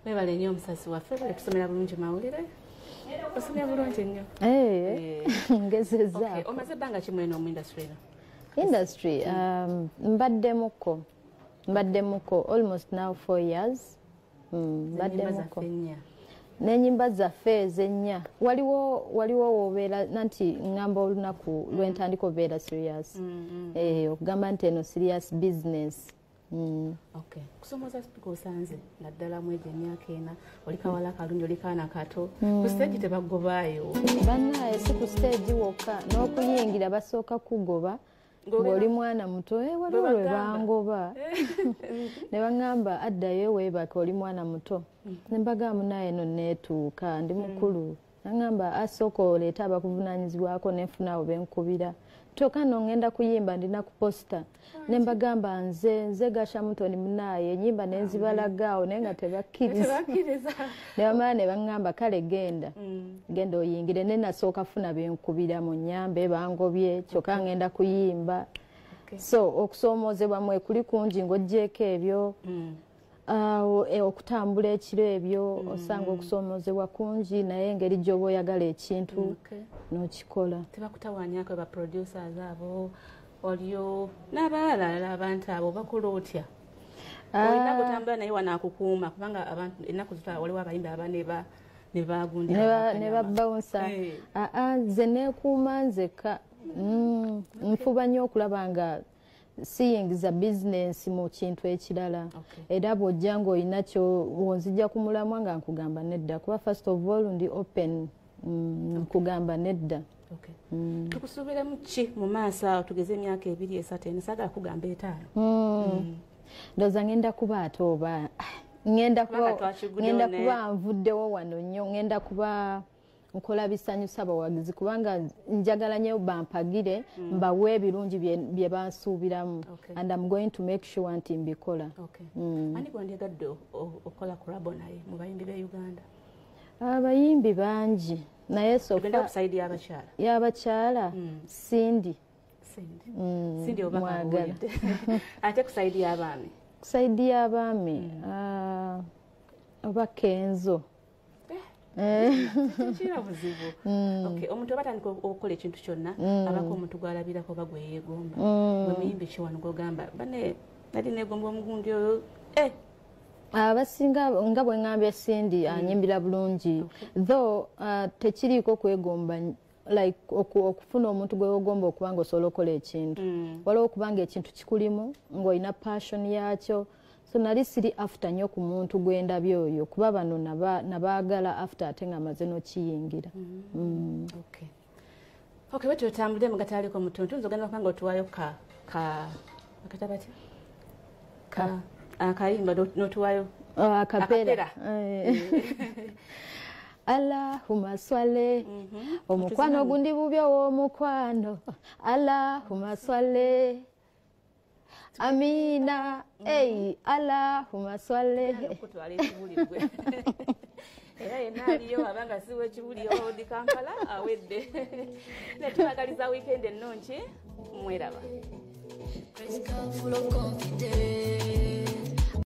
Webale nnyo omusasi waffe, bale tusomera bulungi mawulire. Osomera bulungi nnyo. Ngezezaako. Omaze ebbanga ki mweno mu industry eno? Industry, mbaddemuko almost now 4 years. Mbaddemuko n'ennyimba zaffe ezennya. Waliwo wobeera nanti ngamba olunaku lwentandika obeera serious, okugamba nti eno serious business. Okay. Kusomooza kusanze naddala mu egyo emyaka 4, oli kawala kalungi, oli kaana kato, ku stage tebagobaayo. Bannaye si ku stage wokka, n'okuyingira basooka kugoba ng'oli mwana muto. Waliwo lwe bangoba ne baŋŋamba addayo weebake, oli mwana muto. Ne mbagamba naye no neetuuka, ndi mukulu. Naŋŋamba asooka oleete abakuvunaanyizibwako, nenfuna abo benkubira. Kyokka nno ŋŋenda kuyimba, ndina ku poster. Ne mbagamba nze Gasha Mutoni munaaye, ennyimba ne nzibalaga awo naye nga tebakkiriza. Ne bamala ne baŋŋamba kale genda, genda oyingire. Ne nasooka funa benkubira mu nnyambe, bangobye, kyokka ŋŋenda kuyimba. So okusoomoozebwa mwe kuli kungi ng'oggyeeko ebyo, okutambula ekiro ebyo, osanga okusoomoozebwa kungi, naye engeri gy'oba oyagala ekintu n'okikola. Tebakutawaanyako ba producers abo, oliyo n'abalala abantu abo bakola otya? Olina kutambula naye wano akukuuma, kubanga abantu ennaku zitwala waliwo abayimbi aba ne bagundira ne babawunsa. Nze neekuuma nzekka. Nfuba nnyo okulaba nga siyingiza bizinensi mu kintu ekirala. Era bw'ojja ng'olina kyo wonzijja ku mulamwa nga nkugamba nedda, kuba first of all ndi open, nkugamba nedda. Tukusuubiremu ki mu maaso awo, tugeze emyaka 2, 3, 4, saagala kugamba 5? Ndowooza ngenda kuba ate oba ngenda kuba nvuddewo wano nnyo, ngenda kuba nkola bisanyusa abawagizi, kubanga njagala nnyo bampagire, mbawe ebirungi bye bansuubiramu, and I'm going to make sure nti mbikola. Ani gwandyagadde okukola collabo naye mu bayimbi b'e Uganda? Abayimbi bangi, naye tugenda ku side y'abakyala. Y'abakyala, Cindy. Cindy oba mwagala. Ate ku side y'abaami? Ku side y'abaami, oba Kenzo. Tekirina buzibu. Omuntu oba atandika okukola ekintu kyonna, abako omuntu gw'alabirako oba gwe yeegomba. Gwe muyimbi ki wano gw'ogamba bane nali neegomba omugundi oyo? Abasinga nga bwe ŋŋambye Cindy anyimbira bulungi, though tekiriiko kwegomba, like okufuna omuntu gwe wegomba okuba nga osobola okukola ekintu. Waliwo okuba nga ekintu kikulimu ng'olina passion yakyo. So nali siri after nnyo ku muntu gwe ndabye oyo, kuba bano nabaagala after ate nga maze n'okiyingira. Okay, bwe tutambudde mu gataaliko mutuntu, nze ogenda kubanga otuwaayo akata batya? Akayimba n'otuwaayo. Akapera. Allahumma swale, omukwano gundi bubi ow'omukwano. Allahumma swale, amina, ei, Allahumma swale. Era yenna aliyo abanga si w'ekibuli odi Kampala awedde. Netubagaliza weekend ennungi, mweraba. Full of confidence.